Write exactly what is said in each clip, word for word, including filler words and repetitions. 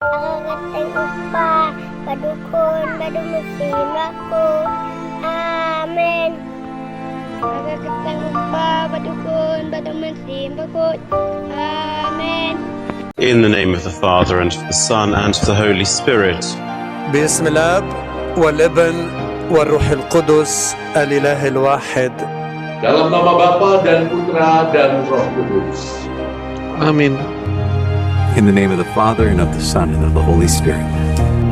Ha ka kyrteng u Kpa bad u Khun bad u Mynsiem Bakhuid. Amen. Ha ka kyrteng u Kpa bad u Khun bad u Mynsiem Bakhuid. Amen. In the name of the Father, and of the Son, and of the Holy Spirit. باسم الاب والابن والروح القدس الاله الواحد. Dalam nama Bapa dan Putra dan Roh Kudus. Amin. In the name of the Father, and of the Son, and of the Holy Spirit.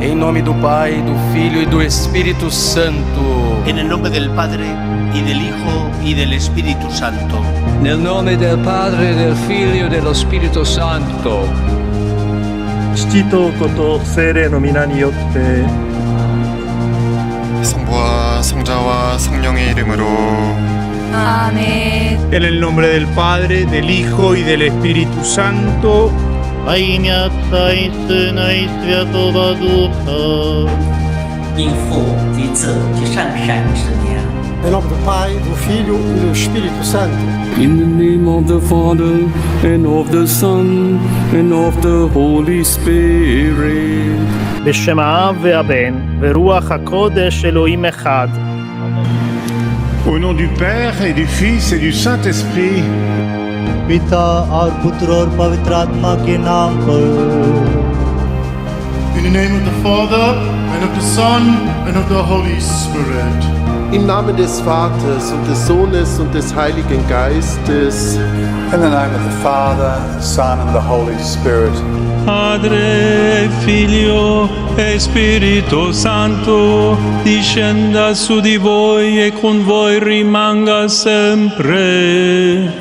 Em nome do Pai, do Filho e do Espírito Santo. En el nombre del Padre, y del Hijo, y del Espíritu Santo. Nel nome del Padre, del Figlio e dello Spirito Santo. Chthito kotor sere nominani yotte. 성부와 성자와 성령의 이름으로. 아멘. En el nombre del Padre, del Hijo y del Espíritu Santo. Ai miat sai syn ai sviato ba duha. Info vice ci san san snya. Em nome do Pai, do Filho e do Espírito Santo. In the name of the Father, and of the Son, and of the Holy Spirit. Beshem Ha'av ve'Haben ve'Ruach HaKodesh Elohim Echad. Au nom du Père et du Fils et du Saint-Esprit. Pita aur Putra aur Pavitra Atma ke naam par. In the name of the Father, and of the Son, and of the Holy Spirit. Im Namen des Vaters und des Sohnes und des Heiligen Geistes. In the name of the Father, Son and the Holy Spirit. Padre, Filio e Spirito Santo, discenda su di voi e con voi rimanga sempre.